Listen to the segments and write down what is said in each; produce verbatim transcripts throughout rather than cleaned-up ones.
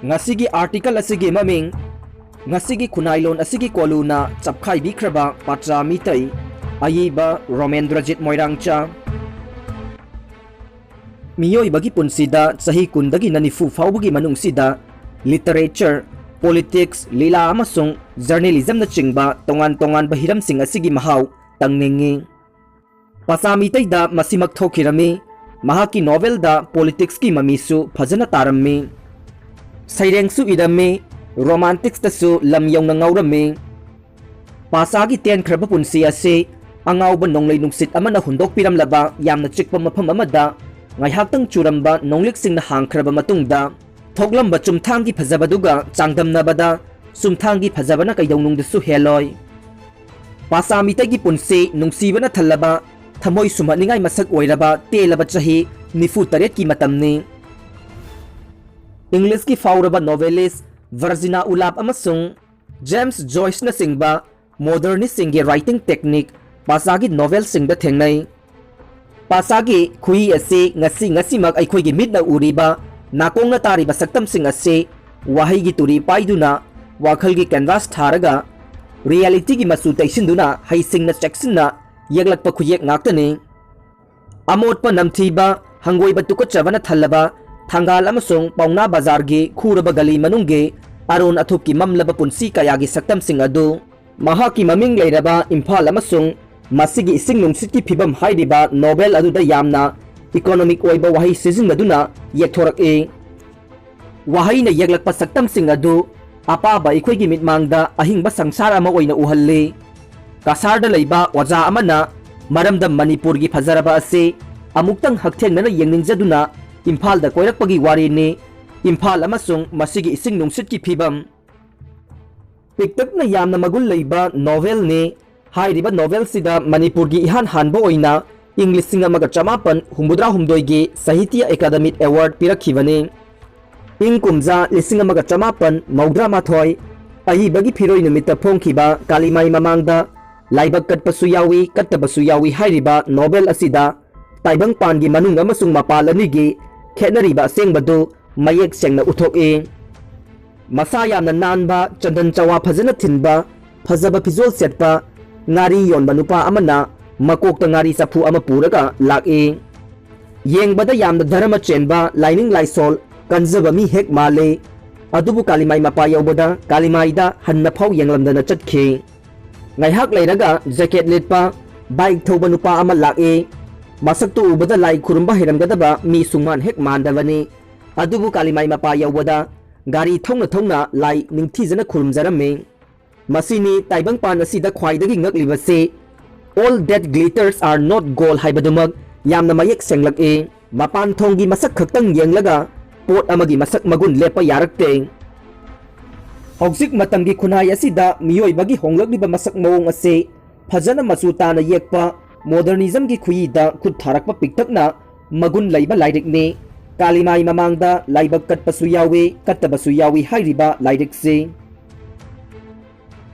ꯉꯁꯤꯒꯤ ꯑꯥꯔꯇꯤꯀꯜ ꯑꯁꯤꯒꯤ ꯃꯃꯤꯡ, ꯉꯁꯤꯒꯤ ꯈꯨꯟꯅꯥꯏꯂꯣꯟ ꯑꯁꯤꯒꯤ ꯀꯣꯂꯨꯅ ꯆꯞꯈꯥꯏꯕꯤꯈ꯭ꯔꯕ ꯄꯥꯆꯥ ꯃꯤꯇꯩ꯫ ꯑꯏꯕ ꯔꯣꯃꯦꯟꯗ꯭ꯔꯖꯤꯠ ꯃꯣꯏꯔꯥꯡꯆꯥ꯫ ꯃꯤꯑꯣꯏꯕꯒꯤ ꯄꯨꯟꯁꯤꯗ ꯆꯍꯤ ꯀꯨꯟꯗꯒꯤꯅ ꯅꯤꯐꯨ ꯐꯥꯎꯕꯒꯤ ꯃꯅꯨꯡꯁꯤꯗ literature, politics, ꯂꯤꯂꯥ ꯑꯃꯁꯨꯡ journalismꯅꯆꯤꯡꯕ ꯇꯣꯉꯥꯟ ꯇꯣꯉꯥꯟꯕ ꯍꯤꯔꯝꯁꯤꯡ ꯑꯁꯤꯒꯤ ꯃꯍꯥꯎ ꯇꯪꯅꯤꯡꯏ꯫ ꯄꯥꯆꯥ ꯃꯤꯇꯩꯗ ꯃꯁꯤꯃꯛ ꯊꯣꯛꯈꯤꯔꯝꯃꯤ꯫ ꯃꯍꯥꯛꯀꯤ novelꯗ politicsꯀꯤ ꯃꯃꯤꯁꯨ ꯐꯖꯅ ꯇꯥꯔꯝꯃꯤ꯫ ꯁꯩꯔꯦꯡꯁꯨ ꯏꯔꯝꯃꯤ꯫ Romanticsꯇꯁꯨ ꯂꯝ ꯌꯧꯅ ꯉꯥꯎꯔꯝꯃꯤ꯫ ꯄꯥꯆꯥꯒꯤ ꯇꯦꯟꯈ꯭ꯔꯕ ꯄꯨꯟꯁꯤ ꯑꯁꯤ ꯑꯉꯥꯎꯕ ꯅꯣꯡꯂꯩ ꯅꯨꯡꯁꯤꯠ ꯑꯃꯅ ꯍꯨꯟꯗꯣꯛꯄꯤꯔꯝꯂꯕ ꯌꯥꯝꯅ ꯆꯤꯛꯄ ꯃꯐꯝ ꯑꯃꯗ ꯉꯥꯏꯍꯥꯛꯇꯪ ꯆꯨꯔꯝꯕ ꯅꯣꯡꯂꯤꯛꯁꯤꯡꯅ ꯍꯥꯡꯈ꯭ꯔꯕ ꯃꯇꯨꯡꯗ ꯊꯣꯛꯂꯝꯕ ꯆꯨꯝꯊꯥꯡꯒꯤ ꯐꯖꯕꯗꯨꯒ ꯆꯥꯡꯗꯝꯅꯕꯗ ꯆꯨꯝꯊꯥꯡꯒꯤ ꯐꯖꯕꯅ ꯀꯩꯗꯧꯅꯨꯡꯗꯁꯨ ꯍꯦꯜꯂꯣꯏ꯫ ꯄꯥꯆꯥ ꯃꯤꯇꯩꯒꯤ ꯄꯨꯟꯁꯤ ꯅꯨꯡꯁꯤꯕꯅ ꯊꯜꯂꯕ, ꯊꯃꯣꯏ ꯁꯨꯝꯍꯠꯅꯤꯡꯉꯥꯏ ꯃꯁꯛ ꯑꯣꯏꯔꯕ ꯇꯦꯜꯂꯕ ꯆꯍꯤ ꯅꯤꯐꯨ ꯇꯔꯦꯠꯀꯤ ꯃꯇꯝꯅꯤ꯫ Englishꯀꯤ ꯐꯥꯎꯔꯕ novelist Virginia Woolf ꯑꯃꯁꯨꯡ James Joyceꯅꯆꯤꯡꯕ modernistꯁꯤꯡꯒꯤ writing technique ꯄꯥꯆꯥꯒꯤ novelꯁꯤꯡꯗ ꯊꯦꯡꯅꯩ꯫ ꯄꯥꯆꯥꯒꯤ ꯈꯨꯍꯤ ꯑꯁꯤ ꯉꯁꯤ ꯉꯁꯤꯃꯛ ꯑꯩꯈꯣꯏꯒꯤ ꯃꯤꯠꯅ ꯎꯔꯤꯕ, ꯅꯥꯀꯣꯡꯅ ꯇꯥꯔꯤꯕ ꯁꯛꯇꯝꯁꯤꯡ ꯑꯁꯤ ꯋꯥꯍꯩꯒꯤ ꯇꯨꯔꯤ ꯄꯥꯏꯗꯨꯅ, ꯋꯥꯈꯜꯒꯤ canvas ꯊꯥꯔꯒ, realityꯒꯤ ꯃꯆꯨ ꯇꯩꯁꯤꯟꯗꯨꯅ ꯍꯩꯁꯤꯡꯅ ꯆꯦꯛꯁꯤꯟꯅ ꯌꯦꯛꯂꯛꯄ ꯈꯨꯌꯦꯛ ꯉꯥꯛꯇꯅꯤ꯫ ꯑꯃꯣꯠꯄ ꯅꯝꯊꯤꯕ, ꯍꯪꯒꯣꯏꯕ ꯇꯨꯀꯠꯆꯕꯅ ꯊꯜꯂꯕ ꯊꯪꯒꯥꯜ ꯑꯃꯁꯨꯡ ꯄꯥꯎꯅꯥ ꯕꯖꯥꯔꯒꯤ ꯈꯨꯔꯕ ꯒꯂꯤ ꯃꯅꯨꯡꯒꯤ ꯑꯔꯣꯟ ꯑꯊꯨꯞꯀꯤ ꯃꯝꯂꯕ ꯄꯨꯟꯁꯤ ꯀꯌꯥꯒꯤ ꯁꯛꯇꯝꯁꯤꯡ ꯑꯗꯨ ꯃꯍꯥꯛꯀꯤ ꯃꯃꯤꯡ ꯂꯩꯔꯕ ꯏꯝꯐꯥꯜ ꯑꯃꯁꯨꯡ ꯃꯁꯤꯒꯤ ꯏꯁꯤꯡ ꯅꯨꯡꯁꯤꯠꯀꯤ ꯐꯤꯕꯝ ꯍꯥꯏꯔꯤꯕ novel ꯑꯗꯨꯗ ꯌꯥꯝꯅ economic ꯑꯣꯏꯕ ꯋꯥꯍꯩ ꯁꯤꯖꯤꯟꯅꯗꯨꯅ ꯌꯦꯛꯊꯣꯔꯛꯏ꯫ ꯋꯥꯍꯩꯅ ꯌꯦꯛꯂꯛꯄ ꯁꯛꯇꯝꯁꯤꯡ ꯑꯗꯨ ꯑꯄꯥꯕ ꯑꯩꯈꯣꯏꯒꯤ ꯃꯤꯠꯃꯥꯡꯗ ꯑꯍꯤꯡꯕ ꯁꯪꯁꯥꯔ ꯑꯃ ꯑꯣꯏꯅ ꯎꯍꯜꯂꯤ꯫ ꯀꯁꯥꯔꯗ ꯂꯩꯕ ꯑꯣꯖꯥ ꯑꯃꯅ ꯃꯔꯝꯗꯝ ꯃꯅꯤꯄꯨꯔꯒꯤ ꯐꯖꯔꯕ ꯑꯁꯤ ꯑꯃꯨꯛꯇꯪ ꯍꯛꯊꯦꯡꯅꯅ ꯌꯦꯡꯅꯤꯡꯖꯗꯨꯅ ꯏꯝꯐꯥꯜꯗ ꯀꯣꯏꯔꯛꯄꯒꯤ ꯋꯥꯔꯤꯅꯤ꯫ ꯏꯝꯐꯥꯜ ꯑꯃꯁꯨꯡ ꯃꯁꯤꯒꯤ ꯏꯁꯤꯡ ꯅꯨꯡꯁꯤꯠꯀꯤ ꯐꯤꯕꯝ꯫ ꯄꯤꯛꯇꯛꯅ ꯌꯥꯝꯅ ꯃꯒꯨꯟ ꯂꯩꯕ novelꯅꯤ꯫ ꯍꯥꯏꯔꯤꯕ novelꯁꯤꯗ ꯃꯅꯤꯄꯨꯔꯒꯤ ꯏꯍꯥꯟ ꯍꯥꯟꯕ ꯑꯣꯏꯅ ꯏꯪ ꯂꯤꯁꯤꯡ ꯑꯃꯒ ꯆꯃꯥꯄꯟ ꯍꯨꯝꯐꯨꯇꯔꯥ ꯍꯨꯝꯗꯣꯏꯒꯤ Sahitya Academy Award ꯄꯤꯔꯛꯈꯤꯕꯅꯤ꯫ ꯏꯪ ꯀꯨꯝꯖꯥ ꯂꯤꯁꯤꯡ ꯑꯃꯒ ꯆꯃꯥꯄꯟ ꯃꯧꯗ꯭ꯔꯥ ꯃꯥꯊꯣꯏ ꯑꯏꯕꯒꯤ ꯐꯤꯔꯣꯏ ꯅꯨꯃꯤꯠꯇ ꯐꯣꯡꯈꯤꯕ ꯀꯥꯂꯤꯃꯥꯏ ꯃꯃꯥꯡꯗ ꯂꯥꯏꯕꯛ ꯀꯠꯄꯁꯨ ꯌꯥꯎꯏ, ꯀꯠꯇꯕꯁꯨ ꯌꯥꯎꯏ ꯍꯥꯏꯔꯤꯕ novel ꯑꯁꯤꯗ ꯇꯥꯏꯕꯪꯄꯥꯟꯒꯤ ꯃꯅꯨꯡ ꯑꯃꯁꯨꯡ ꯃꯄꯥꯟ ꯑꯅꯤꯒꯤ ꯈꯦꯠꯅꯔꯤꯕ ꯑꯁꯦꯡꯕꯗꯨ ꯃꯌꯦꯛ ꯁꯦꯡꯅ ꯎꯠꯊꯣꯛꯏ꯫ ꯃꯁꯥ ꯌꯥꯝꯅ ꯅꯥꯟꯕ, ꯆꯟꯗꯟ ꯆꯋꯥ ꯐꯖꯅ ꯊꯤꯟꯕ, ꯐꯖꯕ ꯐꯤꯖꯣꯜ ꯁꯦꯠꯄ, ꯉꯥꯔꯤ ꯌꯣꯟꯕ ꯅꯨꯄꯥ ꯑꯃꯅ ꯃꯀꯣꯛꯇ ꯉꯥꯔꯤ ꯆꯐꯨ ꯑꯃ ꯄꯨꯔꯒ ꯂꯥꯛꯏ꯫ ꯌꯦꯡꯕꯗ ꯌꯥꯝꯅ ꯙꯔꯃ ꯆꯦꯟꯕ, ꯂꯥꯏꯅꯤꯡ ꯂꯥꯏꯁꯣꯜ ꯀꯟꯖꯕ ꯃꯤ ꯍꯦꯛ ꯃꯥꯜꯂꯤ꯫ ꯑꯗꯨꯕꯨ ꯀꯥꯂꯤꯃꯥꯏ ꯃꯄꯥ ꯌꯧꯕꯗ ꯀꯥꯂꯤꯃꯥꯏꯗ ꯍꯟꯅ ꯐꯥꯎ ꯌꯦꯡꯂꯝꯗꯅ ꯆꯠꯈꯤ꯫ ꯉꯥꯏꯍꯥꯛ ꯂꯩꯔꯒ ꯖꯦꯀꯦꯠ ꯂꯤꯠꯄ, ꯕꯥꯏꯛ ꯊꯧꯕ ꯅꯨꯄꯥ ꯑꯃ ꯂꯥꯛꯏ꯫ ꯃꯁꯛꯇꯨ ꯎꯕꯗ ꯂꯥꯏ ꯈꯨꯔꯨꯝꯕ ꯍꯩꯔꯝꯒꯗꯕ ꯃꯤ ꯁꯨꯡꯃꯥꯟ ꯍꯦꯛ ꯃꯥꯟꯗꯕꯅꯤ꯫ ꯑꯗꯨꯕꯨ ꯀꯥꯂꯤꯃꯥꯏ ꯃꯄꯥ ꯌꯧꯕꯗ ꯒꯥꯔꯤ ꯊꯧꯅ ꯊꯧꯅ ꯂꯥꯏ ꯅꯤꯡꯊꯤꯖꯅ ꯈꯨꯔꯨꯝꯖꯔꯝꯃꯤ꯫ ꯃꯁꯤꯅꯤ ꯇꯥꯏꯕꯪꯄꯥꯟ ꯑꯁꯤꯗ ꯈ꯭ꯋꯥꯏꯗꯒꯤ ꯉꯛꯂꯤꯕꯁꯤ, "All that glitters are not gold" ꯍꯥꯏꯕꯗꯨꯃꯛ ꯌꯥꯝꯅ ꯃꯌꯦꯛ ꯁꯦꯡꯂꯛꯏ꯫ ꯃꯄꯥꯟ ꯊꯣꯡꯒꯤ ꯃꯁꯛ ꯈꯛꯇꯪ ꯌꯦꯡꯂꯒ ꯄꯣꯠ ꯑꯃꯒꯤ ꯃꯁꯛ ꯃꯒꯨꯟ ꯂꯦꯞꯄ ꯌꯥꯔꯛꯇꯦ꯫ ꯍꯧꯖꯤꯛ ꯃꯇꯝꯒꯤ ꯈꯨꯟꯅꯥꯏ ꯑꯁꯤꯗ ꯃꯤꯑꯣꯏꯕꯒꯤ ꯍꯣꯡꯂꯛꯂꯤꯕ ꯃꯁꯛ ꯃꯑꯣꯡ ꯑꯁꯤ ꯐꯖꯅ ꯃꯆꯨ ꯇꯥꯅ ꯌꯦꯛꯄ ꯃꯣꯗꯔꯅꯤꯖꯝꯒꯤ ꯈꯨꯌꯤꯗ ꯈꯨꯠ ꯊꯥꯔꯛꯄ ꯄꯤꯛꯇꯛꯅ ꯃꯒꯨꯟ ꯂꯩꯕ ꯂꯥꯏꯔꯤꯛꯅꯤ꯫ ꯀꯥꯂꯤꯃꯥꯏ ꯃꯃꯥꯡꯗ ꯂꯥꯏꯕꯛ ꯀꯠꯄꯁꯨ ꯌꯥꯎꯏ, ꯀꯠꯇꯕꯁꯨ ꯌꯥꯎꯏ ꯍꯥꯏꯔꯤꯕ ꯂꯥꯏꯔꯤꯛꯁꯤ꯫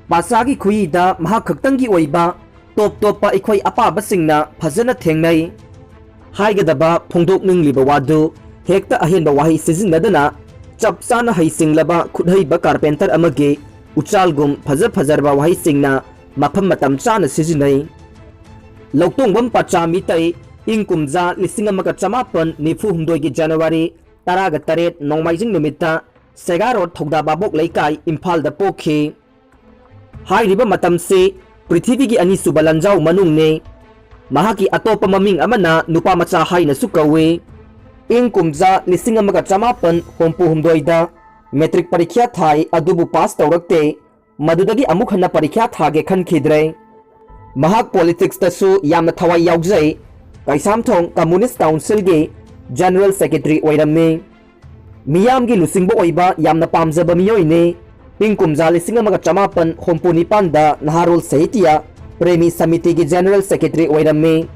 ꯄꯥꯆꯥꯒꯤ ꯈꯨꯌꯤꯗ ꯃꯍꯥꯛ ꯈꯛꯇꯪꯒꯤ ꯑꯣꯏꯕ ꯇꯣꯞ ꯇꯣꯞꯄ ꯑꯩꯈꯣꯏ ꯑꯄꯥꯕꯁꯤꯡꯅ ꯐꯖꯅ ꯊꯦꯡꯅꯩ꯫ ꯍꯥꯏꯒꯗꯕ ꯐꯣꯡꯗꯣꯛꯅꯤꯡꯂꯤꯕ ꯋꯥꯗꯨ ꯍꯦꯛꯇ ꯑꯍꯦꯟꯕ ꯋꯥꯍꯩ ꯁꯤꯖꯤꯟꯅꯗꯅ ꯆꯞ ꯆꯥꯅ ꯍꯩꯁꯤꯡꯂꯕ ꯈꯨꯠꯍꯩꯕ ꯀꯥꯔꯄꯦꯟꯇꯔ ꯑꯃꯒꯤ ꯎꯆꯥꯜꯒꯨꯝ ꯐꯖ ꯐꯖꯔꯕ ꯋꯥꯍꯩꯁꯤꯡꯅ ꯃꯐꯝ ꯃꯇꯝ ꯆꯥꯅ ꯁꯤꯖꯤꯟꯅꯩ꯫ ꯂꯧꯇꯣꯡꯕꯝ ꯄꯥꯆꯥ ꯃꯤꯇꯩ, ꯏꯪ ꯀꯨꯝꯖꯥ ꯂꯤꯁꯤꯡ ꯑꯃꯒ ꯆꯃꯥꯄꯟ ꯅꯤꯐꯨ ꯍꯨꯝꯗꯣꯏꯒꯤ ꯖꯅꯋꯥꯔꯤ ꯇꯔꯥꯒ ꯇꯔꯦꯠ ꯅꯣꯡꯃꯥꯏꯖꯤꯡ ꯅꯨꯃꯤꯠꯇ ꯁꯦꯒꯥ ꯔꯣꯗ, ꯊꯧꯗꯥ ꯚꯥꯕꯣꯛ ꯂꯩꯀꯥꯏ, ꯏꯝꯐꯥꯜꯗ ꯄꯣꯛꯈꯤ꯫ ꯍꯥꯏꯔꯤꯕ ꯃꯇꯝꯁꯤ ꯄ꯭ꯔꯤꯊꯤꯕꯤꯒꯤ ꯑꯅꯤꯁꯨꯕ ꯂꯥꯟꯖꯥꯎ ꯃꯅꯨꯡꯅꯤ꯫ ꯃꯍꯥꯛꯀꯤ ꯑꯇꯣꯞꯄ ꯃꯃꯤꯡ ꯑꯃꯅ ꯅꯨꯄꯥ ꯃꯆꯥ ꯍꯥꯏꯅꯁꯨ ꯀꯧꯏ꯫ ꯏꯪ ꯀꯨꯝꯖꯥ ꯂꯤꯁꯤꯡ ꯑꯃꯒ ꯆꯃꯥꯄꯟ ꯍꯨꯝꯐꯨ ꯍꯨꯝꯗꯣꯏꯗ ꯃꯦꯇ꯭ꯔꯤꯛ ꯄꯔꯤꯈ꯭ꯌꯥ ꯊꯥꯏ, ꯑꯗꯨꯕꯨ ꯄꯥꯁ ꯇꯧꯔꯛꯇꯦ꯫ ꯃꯗꯨꯗꯒꯤ ꯑꯃꯨꯛ ꯍꯟꯅ ꯄꯔꯤꯈ꯭ꯌꯥ ꯊꯥꯒꯦ ꯈꯟꯈꯤꯗ꯭ꯔꯦ꯫ ꯃꯍꯥꯛ ꯄꯣꯂꯤꯇꯤꯛꯁꯇꯁꯨ ꯌꯥꯝꯅ ꯊꯋꯥꯏ ꯌꯥꯎꯖꯩ꯫ ꯀꯩꯁꯥꯝꯊꯣꯡ ꯀꯝꯃꯨꯅꯤꯁ ꯀꯥꯎꯟꯁꯤꯜꯒꯤ ꯖꯦꯅꯔꯦꯜ ꯁꯦꯀ꯭ꯔꯦꯇꯔꯤ ꯑꯣꯏꯔꯝꯃꯤ꯫ ꯃꯤꯌꯥꯝꯒꯤ ꯂꯨꯆꯤꯡꯕ ꯑꯣꯏꯕ ꯌꯥꯝꯅ ꯄꯥꯝꯖꯕ ꯃꯤꯑꯣꯏꯅꯤ꯫ ꯏꯪ ꯀꯨꯝꯖꯥ ꯂꯤꯁꯤꯡ ꯑꯃꯒ ꯆꯃꯥꯄꯟ ꯍꯨꯝꯐꯨ ꯅꯤꯄꯥꯟꯗ ꯅꯍꯥꯔꯣꯜ ꯁꯥꯍꯤꯇ꯭ꯌ ꯄ꯭ꯔꯦꯃꯤ ꯁꯃꯤꯇꯤꯒꯤ ꯖꯦꯅꯔꯦꯜ ꯁꯦꯀ꯭ꯔꯦꯇꯔꯤ ꯑꯣꯏꯔꯝꯃꯤ꯫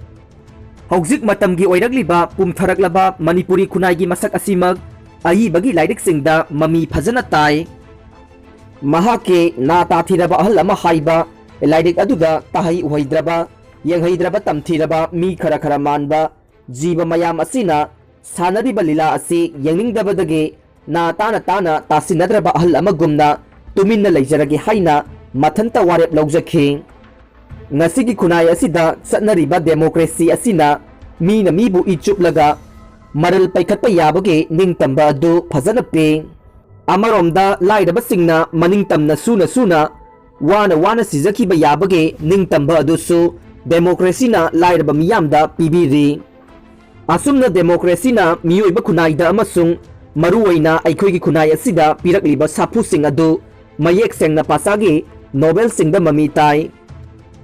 ꯍꯧꯖꯤꯛ ꯃꯇꯝꯒꯤ ꯑꯣꯏꯔꯛꯂꯤꯕ ꯄꯨꯝꯊꯔꯛꯂꯕ ꯃꯅꯤꯄꯨꯔꯤ ꯈꯨꯟꯅꯥꯏꯒꯤ ꯃꯁꯛ ꯑꯁꯤꯃꯛ ꯑꯏꯕꯒꯤ ꯂꯥꯏꯔꯤꯛꯁꯤꯡꯗ ꯃꯃꯤ ꯐꯖꯅ ꯇꯥꯏ꯫ ꯃꯍꯥꯛꯀꯤ ꯅꯥ ꯇꯥꯊꯤꯔꯕ ꯑꯍꯜ ꯑꯃ ꯍꯥꯏꯕ ꯂꯥꯏꯔꯤꯛ ꯑꯗꯨꯗ ꯇꯥꯍꯩ ꯎꯍꯩꯗ꯭ꯔꯕ, ꯌꯦꯡꯍꯩꯗ꯭ꯔꯕ, ꯇꯝꯊꯤꯔꯕ ꯃꯤ ꯈꯔ ꯈꯔ ꯃꯥꯟꯕ ꯖꯤꯕ ꯃꯌꯥꯝ ꯑꯁꯤꯅ ꯁꯥꯟꯅꯔꯤꯕ ꯂꯤꯂꯥ ꯑꯁꯤ ꯌꯦꯡꯅꯤꯡꯗꯕꯗꯒꯤ ꯅꯥ ꯇꯥꯅ ꯇꯥꯅ ꯇꯥꯁꯤꯟꯅꯗ꯭ꯔꯕ ꯑꯍꯜ ꯑꯃꯒꯨꯝꯅ ꯇꯨꯃꯤꯟꯅ ꯂꯩꯖꯔꯒꯦ ꯍꯥꯏꯅ ꯃꯊꯟꯇ ꯋꯥꯔꯦꯞ ꯂꯧꯖꯈꯤ꯫ ꯉꯁꯤꯒꯤ ꯈꯨꯟꯅꯥꯏ ꯑꯁꯤꯗ ꯆꯠꯅꯔꯤꯕ ꯗꯦꯃꯣꯀ꯭ꯔꯦꯁꯤ ꯑꯁꯤꯅ ꯃꯤꯅ ꯃꯤꯕꯨ ꯏ ꯆꯨꯞꯂꯒ ꯃꯔꯜ ꯄꯩꯈꯠꯄ ꯌꯥꯕꯒꯤ ꯅꯤꯡꯇꯝꯕ ꯑꯗꯨ ꯐꯖꯅ ꯄꯤ꯫ ꯑꯃꯔꯣꯝꯗ ꯂꯥꯏꯔꯕꯁꯤꯡꯅ ꯃꯅꯤꯡ ꯇꯝꯅ ꯁꯨꯅ ꯁꯨꯅ ꯋꯥꯅ ꯋꯥꯅ ꯁꯤꯖꯈꯤꯕ ꯌꯥꯕꯒꯤ ꯅꯤꯡꯇꯝꯕ ꯑꯗꯨꯁꯨ ꯗꯦꯃꯣꯀ꯭ꯔꯦꯁꯤꯅ ꯂꯥꯏꯔꯕ ꯃꯤꯌꯥꯝꯗ ꯄꯤꯕꯤꯔꯤ꯫ ꯑꯁꯨꯝꯅ ꯗꯦꯃꯣꯀ꯭ꯔꯦꯁꯤꯅ ꯃꯤꯑꯣꯏꯕ ꯈꯨꯟꯅꯥꯏꯗ ꯑꯃꯁꯨꯡ ꯃꯔꯨꯑꯣꯏꯅ ꯑꯩꯈꯣꯏꯒꯤ ꯈꯨꯟꯅꯥꯏ ꯑꯁꯤꯗ ꯄꯤꯔꯛꯂꯤꯕ ꯁꯥꯐꯨꯁꯤꯡ ꯑꯗꯨ ꯃꯌꯦꯛ ꯁꯦꯡꯅ ꯄꯥꯆꯥꯒꯤ ꯅꯣꯕꯦꯜꯁꯤꯡꯗ ꯃꯃꯤ ꯇꯥꯏ꯫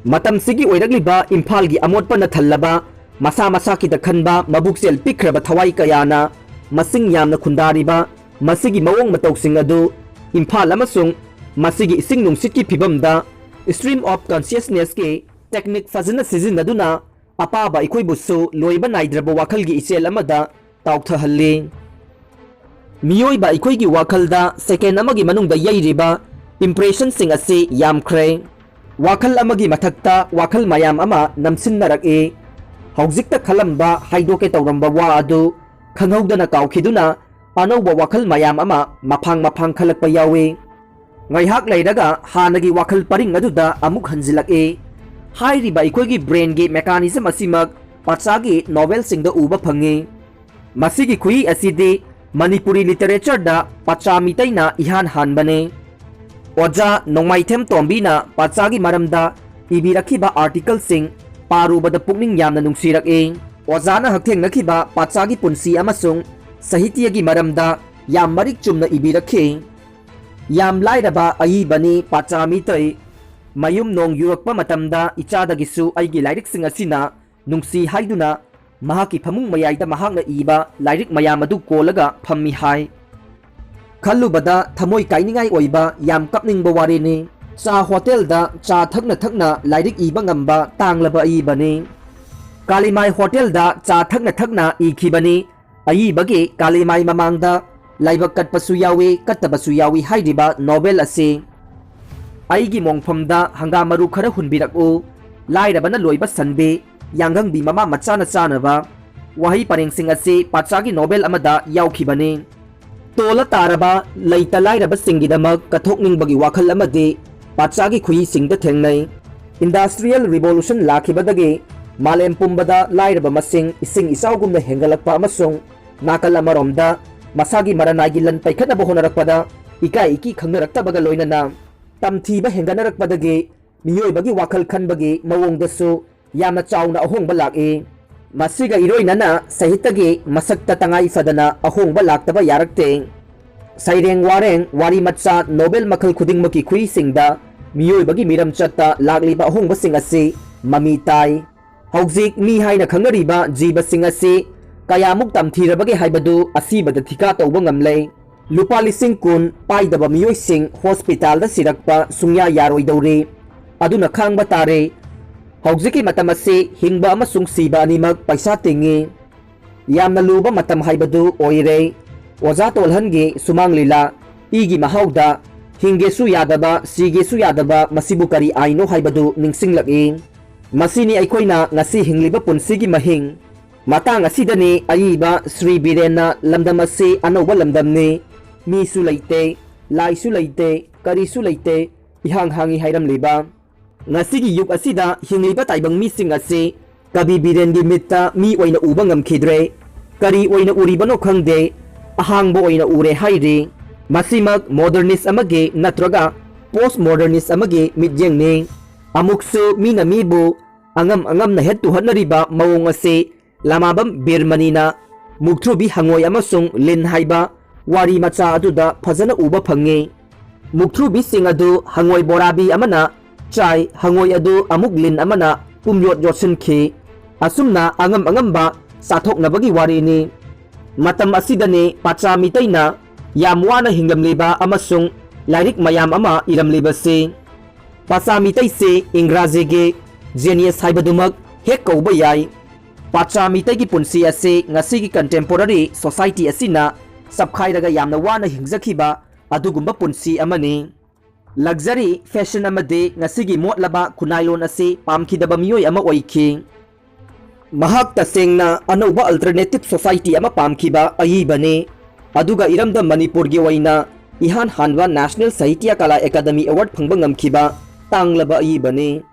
ꯃꯇꯝꯁꯤꯒꯤ ꯑꯣꯏꯔꯛꯂꯤꯕ ꯏꯝꯐꯥꯜꯒꯤ ꯑꯃꯣꯠꯄꯅ ꯊꯜꯂꯕ ꯃꯁꯥ ꯃꯁꯥ ꯈꯤꯇ ꯈꯟꯕ ꯃꯕꯨꯛꯆꯦꯜ ꯄꯤꯛꯈ꯭ꯔꯕ ꯊꯋꯥꯏ ꯀꯌꯥꯅ ꯃꯁꯤꯡ ꯌꯥꯝꯅ ꯈꯨꯟꯗꯥꯔꯤꯕ ꯃꯁꯤꯒꯤ ꯃꯑꯣꯡ ꯃꯇꯧꯁꯤꯡ ꯑꯗꯨ ꯏꯝꯐꯥꯜ ꯑꯃꯁꯨꯡ ꯃꯁꯤꯒꯤ ꯏꯁꯤꯡ ꯅꯨꯡꯁꯤꯠꯀꯤ ꯐꯤꯕꯝꯗ stream of consciousnessꯀꯤ technique ꯐꯖꯅ ꯁꯤꯖꯤꯟꯅꯗꯨꯅ ꯑꯄꯥꯕ ꯑꯩꯈꯣꯏꯕꯨꯁꯨ ꯂꯣꯏꯕ ꯅꯥꯏꯗ꯭ꯔꯕ ꯋꯥꯈꯜꯒꯤ ꯏꯆꯦꯜ ꯑꯃꯗ ꯇꯥꯎꯊꯍꯜꯂꯤ꯫ ꯃꯤꯑꯣꯏꯕ ꯑꯩꯈꯣꯏꯒꯤ ꯋꯥꯈꯜꯗ second ꯑꯃꯒꯤ ꯃꯅꯨꯡꯗ ꯌꯩꯔꯤꯕ impressionꯁꯤꯡ ꯑꯁꯤ ꯌꯥꯝꯈ꯭ꯔꯦ꯫ ꯋꯥꯈꯜ ꯑꯃꯒꯤ ꯃꯊꯛꯇ ꯋꯥꯈꯜ ꯃꯌꯥꯝ ꯑꯃ ꯅꯝꯁꯤꯟꯅꯔꯛꯏ꯫ ꯍꯧꯖꯤꯛꯇ ꯈꯜꯂꯝꯕ, ꯍꯥꯏꯗꯣꯛꯀꯦ ꯇꯧꯔꯝꯕ ꯋꯥ ꯑꯗꯨ ꯈꯪꯍꯧꯗꯅ ꯀꯥꯎꯈꯤꯗꯨꯅ ꯑꯅꯧꯕ ꯋꯥꯈꯜ ꯃꯌꯥꯝ ꯑꯃ ꯃꯐꯥꯡ ꯃꯐꯥꯡ ꯈꯜꯂꯛꯄ ꯌꯥꯎꯏ꯫ ꯉꯥꯏꯍꯥꯛ ꯂꯩꯔꯒ ꯍꯥꯟꯅꯒꯤ ꯋꯥꯈꯜ ꯄꯔꯤꯡ ꯑꯗꯨꯗ ꯑꯃꯨꯛ ꯍꯟꯖꯤꯜꯂꯛꯏ꯫ ꯍꯥꯏꯔꯤꯕ ꯑꯩꯈꯣꯏꯒꯤ brainꯒꯤ mechanism ꯑꯁꯤꯃꯛ ꯄꯥꯆꯥꯒꯤ ꯅꯣꯕꯦꯜꯁꯤꯡꯗ ꯎꯕ ꯐꯪꯏ꯫ ꯃꯁꯤꯒꯤ ꯈꯨꯍꯤ ꯑꯁꯤꯗꯤ ꯃꯅꯤꯄꯨꯔꯤ literatureꯗ ꯄꯥꯆꯥ ꯃꯤꯇꯩꯅ ꯏꯍꯥꯟ ꯍꯥꯟꯕꯅꯤ꯫ ꯑꯣꯖꯥ ꯅꯣꯡꯃꯥꯏꯊꯦꯝ ꯇꯣꯝꯕꯤꯅ ꯄꯥꯆꯥꯒꯤ ꯃꯔꯝꯗ ꯏꯕꯤꯔꯛꯈꯤꯕ articleꯁꯤꯡ ꯄꯥꯔꯨꯕꯗ ꯄꯨꯛꯅꯤꯡ ꯌꯥꯝꯅ ꯅꯨꯡꯁꯤꯔꯛꯏ꯫ ꯑꯣꯖꯥꯅ ꯍꯛꯊꯦꯡꯅꯈꯤꯕ ꯄꯥꯆꯥꯒꯤ ꯄꯨꯟꯁꯤ ꯑꯃꯁꯨꯡ ꯁꯥꯍꯤꯇ꯭ꯌꯒꯤ ꯃꯔꯝꯗ ꯌꯥꯝ ꯃꯔꯤꯛ ꯆꯨꯝꯅ ꯏꯕꯤꯔꯛꯈꯤ꯫ ꯌꯥꯝ ꯂꯥꯏꯔꯕ ꯑꯏꯕꯅꯤ ꯄꯥꯆꯥ ꯃꯤꯇꯩ꯫ ꯃꯌꯨꯝ ꯅꯣꯡ ꯌꯨꯔꯛꯄ ꯃꯇꯝꯗ ꯏꯆꯥꯗꯒꯤꯁꯨ ꯑꯩꯒꯤ ꯂꯥꯏꯔꯤꯛꯁꯤꯡ ꯑꯁꯤꯅ ꯅꯨꯡꯁꯤ ꯍꯥꯏꯗꯨꯅ ꯃꯍꯥꯛꯀꯤ ꯐꯃꯨꯡ ꯃꯌꯥꯏꯗ ꯃꯍꯥꯛꯅ ꯏꯕ ꯂꯥꯏꯔꯤꯛ ꯃꯌꯥꯝ ꯑꯗꯨ ꯀꯣꯜꯂꯒ ꯐꯝꯃꯤ ꯍꯥꯏ꯫ ꯈꯜꯂꯨꯕꯗ ꯊꯃꯣꯏ ꯀꯥꯏꯅꯤꯡꯉꯥꯏ ꯑꯣꯏꯕ ꯌꯥꯝ ꯀꯞꯅꯤꯡꯕ ꯋꯥꯔꯤꯅꯤ꯫ ꯆꯥ ꯍꯣꯇꯦꯜꯗ ꯆꯥ ꯊꯛꯅ ꯊꯛꯅ ꯂꯥꯏꯔꯤꯛ ꯏꯕ ꯉꯝꯕ ꯇꯥꯡꯂꯕ ꯑꯏꯕꯅꯤ꯫ ꯀꯥꯂꯤꯃꯥꯏ ꯍꯣꯇꯦꯜꯗ ꯆꯥ ꯊꯛꯅ ꯊꯛꯅ ꯏꯈꯤꯕꯅꯤ꯫ ꯑꯏꯕꯒꯤ ꯀꯥꯂꯤꯃꯥꯏ ꯃꯃꯥꯡꯗ ꯂꯥꯏꯕꯛ ꯀꯠꯄꯁꯨ ꯌꯥꯎꯏ, ꯀꯠꯇꯕꯁꯨ ꯌꯥꯎꯏ ꯍꯥꯏꯔꯤꯕ ꯅꯣꯕꯦꯜ ꯑꯁꯤ꯫ ꯑꯩꯒꯤ ꯃꯣꯡꯐꯝꯗ ꯍꯪꯒꯥꯝ ꯃꯔꯨ ꯈꯔ ꯍꯨꯟꯕꯤꯔꯛꯎ, ꯂꯥꯏꯔꯕꯅ ꯂꯣꯏꯕ ꯁꯟꯕꯤ, ꯌꯥꯡꯒꯪꯕꯤ ꯃꯃꯥ ꯃꯆꯥꯅ ꯆꯥꯅꯕ ꯋꯥꯍꯩ ꯄꯔꯦꯡꯁꯤꯡ ꯑꯁꯤ ꯄꯥꯆꯥꯒꯤ ꯅꯣꯕꯦꯜ ꯑꯃꯗ ꯌꯥꯎꯈꯤꯕꯅꯤ꯫ ꯇꯣꯜꯂ ꯇꯥꯔꯕ ꯂꯩꯇ ꯂꯥꯏꯔꯕꯁꯤꯡꯒꯤꯗꯃꯛ ꯀꯠꯊꯣꯛꯅꯤꯡꯕꯒꯤ ꯋꯥꯈꯜ ꯑꯃꯗꯤ ꯄꯥꯆꯥꯒꯤ ꯈꯨꯍꯤꯁꯤꯡꯗ ꯊꯦꯡꯅꯩ꯫ Industrial Revolution ꯂꯥꯛꯈꯤꯕꯗꯒꯤ ꯃꯥꯂꯦꯝ ꯄꯨꯝꯕꯗ ꯂꯥꯏꯔꯕ ꯃꯁꯤꯡ ꯏꯁꯤꯡ ꯏꯆꯥꯎꯒꯨꯝꯅ ꯍꯦꯟꯒꯠꯂꯛꯄ ꯑꯃꯁꯨꯡ ꯅꯥꯀꯜ ꯑꯃꯔꯣꯝꯗ ꯃꯁꯥꯒꯤ ꯃꯔꯅꯥꯏꯒꯤ ꯂꯟ ꯄꯩꯈꯠꯅꯕ ꯍꯣꯠꯅꯔꯛꯄꯗ ꯏꯀꯥꯏ ꯏꯀꯤ ꯈꯪꯅꯔꯛꯇꯕꯒ ꯂꯣꯏꯅꯅ ꯇꯝꯊꯤꯕ ꯍꯦꯟꯒꯠꯅꯔꯛꯄꯗꯒꯤ ꯃꯤꯑꯣꯏꯕꯒꯤ ꯋꯥꯈꯜ ꯈꯟꯕꯒꯤ ꯃꯑꯣꯡꯗꯁꯨ ꯌꯥꯝꯅ ꯆꯥꯎꯅ ꯑꯍꯣꯡꯕ ꯂꯥꯛꯏ꯫ ꯃꯁꯤꯒ ꯏꯔꯣꯏꯅꯅ ꯁꯥꯍꯤꯇ꯭ꯌꯒꯤ ꯃꯁꯛꯇ ꯇꯉꯥꯏ ꯐꯗꯅ ꯑꯍꯣꯡꯕ ꯂꯥꯛꯇꯕ ꯌꯥꯔꯛꯇꯦ꯫ ꯁꯩꯔꯦꯡ ꯋꯥꯔꯦꯡ, ꯋꯥꯔꯤ ꯃꯆꯥ, ꯅꯣꯕꯦꯜ ꯃꯈꯜ ꯈꯨꯗꯤꯡꯃꯛꯀꯤ ꯈꯨꯍꯤꯁꯤꯡꯗ ꯃꯤꯑꯣꯏꯕꯒꯤ ꯃꯤꯔꯝ ꯆꯠꯇ ꯂꯥꯛꯂꯤꯕ ꯑꯍꯣꯡꯕꯁꯤꯡ ꯑꯁꯤ ꯃꯃꯤ ꯇꯥꯏ꯫ ꯍꯧꯖꯤꯛ ꯃꯤ ꯍꯥꯏꯅ ꯈꯪꯅꯔꯤꯕ ꯖꯤꯕꯁꯤꯡ ꯑꯁꯤ ꯀꯌꯥꯃꯨꯛ ꯇꯝꯊꯤꯔꯕꯒꯦ ꯍꯥꯏꯕꯗꯨ ꯑꯁꯤꯕꯗ ꯊꯤꯀꯥ ꯇꯧꯕ ꯉꯝꯂꯦ꯫ ꯂꯨꯄꯥ ꯂꯤꯁꯤꯡ ꯀꯨꯟ ꯄꯥꯏꯗꯕ ꯃꯤꯑꯣꯏꯁꯤꯡ ꯍꯣꯁꯄꯤꯇꯥꯜꯗ ꯁꯤꯔꯛꯄ ꯁꯨꯡꯌꯥ ꯌꯥꯔꯣꯏꯗꯧꯔꯤ꯫ ꯑꯗꯨꯅ ꯈꯥꯡꯕ ꯇꯥꯔꯦ꯫ ꯍꯧꯖꯤꯛꯀꯤ ꯃꯇꯝ ꯑꯁꯤ ꯍꯤꯡꯕ ꯑꯃꯁꯨꯡ ꯁꯤꯕ ꯑꯅꯤꯃꯛ ꯄꯩꯁꯥ ꯇꯤꯡꯏ꯫ ꯌꯥꯝꯅ ꯂꯨꯕ ꯃꯇꯝ ꯍꯥꯏꯕꯗꯨ ꯑꯣꯏꯔꯦ꯫ ꯑꯣꯖꯥ ꯇꯣꯜꯍꯟꯒꯤ ꯁꯨꯃꯥꯡ ꯂꯤꯂꯥ, ꯏꯒꯤ ꯃꯍꯥꯎꯗ ꯍꯤꯡꯒꯦꯁꯨ ꯌꯥꯗꯕ, ꯁꯤꯒꯦꯁꯨ ꯌꯥꯗꯕ, ꯃꯁꯤꯕꯨ ꯀꯔꯤ ꯑꯥꯏꯅꯣ ꯍꯥꯏꯕꯗꯨ ꯅꯤꯡꯁꯤꯡꯂꯛꯏ꯫ ꯃꯁꯤꯅꯤ ꯑꯩꯈꯣꯏꯅ ꯉꯁꯤ ꯍꯤꯡꯂꯤꯕ ꯄꯨꯟꯁꯤꯒꯤ ꯃꯍꯤꯡ꯫ ꯃꯇꯥꯡ ꯑꯁꯤꯗꯅꯤ ꯑꯏꯕ ꯁ꯭ꯔꯤ ꯕꯤꯔꯦꯟꯅ ꯂꯝꯗꯝ ꯑꯁꯤ ꯑꯅꯧꯕ ꯂꯝꯗꯝꯅꯤ, ꯃꯤꯁꯨ ꯂꯩꯇꯦ, ꯂꯥꯏꯁꯨ ꯂꯩꯇꯦ, ꯀꯔꯤꯁꯨ ꯂꯩꯇꯦ, ꯏꯍꯥꯡ ꯍꯥꯡꯉꯤ ꯍꯥꯏꯔꯝꯂꯤꯕ꯫ ꯉꯁꯤꯒꯤ ꯌꯨꯒ ꯑꯁꯤꯗ ꯍꯤꯡꯂꯤꯕ ꯇꯥꯏꯕꯪ ꯃꯤꯁꯤꯡ ꯑꯁꯤ ꯀꯕꯤ ꯕꯤꯔꯦꯟꯒꯤ ꯃꯤꯠꯇ ꯃꯤ ꯑꯣꯏꯅ ꯎꯕ ꯉꯝꯈꯤꯗ꯭ꯔꯦ꯫ ꯀꯔꯤ ꯑꯣꯏꯅ ꯎꯔꯤꯕꯅꯣ ꯈꯪꯗꯦ, ꯑꯍꯥꯡꯕ ꯑꯣꯏꯅ ꯎꯔꯦ ꯍꯥꯏꯔꯤ꯫ ꯃꯁꯤꯃꯛ ꯃꯣꯗꯔꯅꯤꯁ ꯑꯃꯒꯤ ꯅꯠꯇ꯭ꯔꯒ ꯄꯣꯁ ꯃꯣꯗꯔꯅꯤꯁ ꯑꯃꯒꯤ ꯃꯤꯠꯌꯦꯡꯅꯤ꯫ ꯑꯃꯨꯛꯁꯨ ꯃꯤꯅ ꯃꯤꯕꯨ ꯑꯉꯝ ꯑꯉꯝꯅ ꯍꯦꯠ ꯇꯨꯍꯠꯅꯔꯤꯕ ꯃꯑꯣꯡ ꯑꯁꯤ ꯂꯃꯥꯕꯝ ꯕꯤꯔꯃꯅꯤꯅ ꯃꯨꯛꯊ꯭ꯔꯨꯕꯤ ꯍꯉꯣꯏ ꯑꯃꯁꯨꯡ ꯂꯤꯟ ꯍꯥꯏꯕ ꯋꯥꯔꯤ ꯃꯆꯥ ꯑꯗꯨꯗ ꯐꯖꯅ ꯎꯕ ꯐꯪꯉꯤ꯫ ꯃꯨꯛꯊ꯭ꯔꯨꯕꯤꯁꯤꯡ ꯑꯗꯨ ꯍꯉꯣꯏ ꯕꯣꯔꯥꯕꯤ ꯑꯃꯅ ꯆꯥꯏ, ꯍꯉꯣꯏ ꯑꯗꯨ ꯑꯃꯨꯛ ꯂꯤꯟ ꯑꯃꯅ ꯄꯨꯝꯌꯣꯠ ꯌꯣꯠꯁꯤꯟꯈꯤ꯫ ꯑꯁꯨꯝꯅ ꯑꯉꯝ ꯑꯉꯝꯕ ꯆꯥꯊꯣꯛꯅꯕꯒꯤ ꯋꯥꯔꯤꯅꯤ꯫ ꯃꯇꯝ ꯑꯁꯤꯗꯅꯤ ꯄꯥꯆꯥ ꯃꯤꯇꯩꯅ ꯌꯥꯝ ꯋꯥꯅ ꯍꯤꯡꯂꯝꯂꯤꯕ ꯑꯃꯁꯨꯡ ꯂꯥꯏꯔꯤꯛ ꯃꯌꯥꯝ ꯑꯃ ꯏꯔꯝꯂꯤꯕꯁꯤ꯫ ꯄꯥꯆꯥ ꯃꯤꯇꯩꯁꯤ ꯏꯪꯒ꯭ꯔꯥꯖꯤꯒꯤ genius ꯍꯥꯏꯕꯗꯨꯃꯛ ꯍꯦꯛ ꯀꯧꯕ ꯌꯥꯏ꯫ ꯄꯥꯆꯥ ꯃꯤꯇꯩꯒꯤ ꯄꯨꯟꯁꯤ ꯑꯁꯤ ꯉꯁꯤꯒꯤ contemporary society ꯑꯁꯤꯅ ꯆꯞꯈꯥꯏꯔꯒ ꯌꯥꯝꯅ ꯋꯥꯅ ꯍꯤꯡꯖꯈꯤꯕ ꯑꯗꯨꯒꯨꯝꯕ ꯄꯨꯟꯁꯤ ꯑꯃꯅꯤ꯫ Luxury, fashion ꯑꯃꯗꯤ ꯉꯁꯤꯒꯤ ꯃꯣꯠꯂꯕ ꯈꯨꯟꯅꯥꯏꯂꯣꯟ ꯑꯁꯤ ꯄꯥꯝꯈꯤꯗꯕ ꯃꯤꯑꯣꯏ ꯑꯃ ꯑꯣꯏꯈꯤ꯫ ꯃꯍꯥꯛ ꯇꯁꯦꯡꯅ ꯑꯅꯧꯕ alternative society ꯑꯃ ꯄꯥꯝꯈꯤꯕ ꯑꯏꯕꯅꯤ꯫ ꯑꯗꯨꯒ ꯏꯔꯝꯗꯝ ꯃꯅꯤꯄꯨꯔꯒꯤ ꯑꯣꯏꯅ ꯏꯍꯥꯟ ꯍꯥꯟꯕ National Sahitya Kala Academy Award ꯐꯪꯕ ꯉꯝꯈꯤꯕ ꯇꯥꯡꯂꯕ ꯑꯏꯕꯅꯤ꯫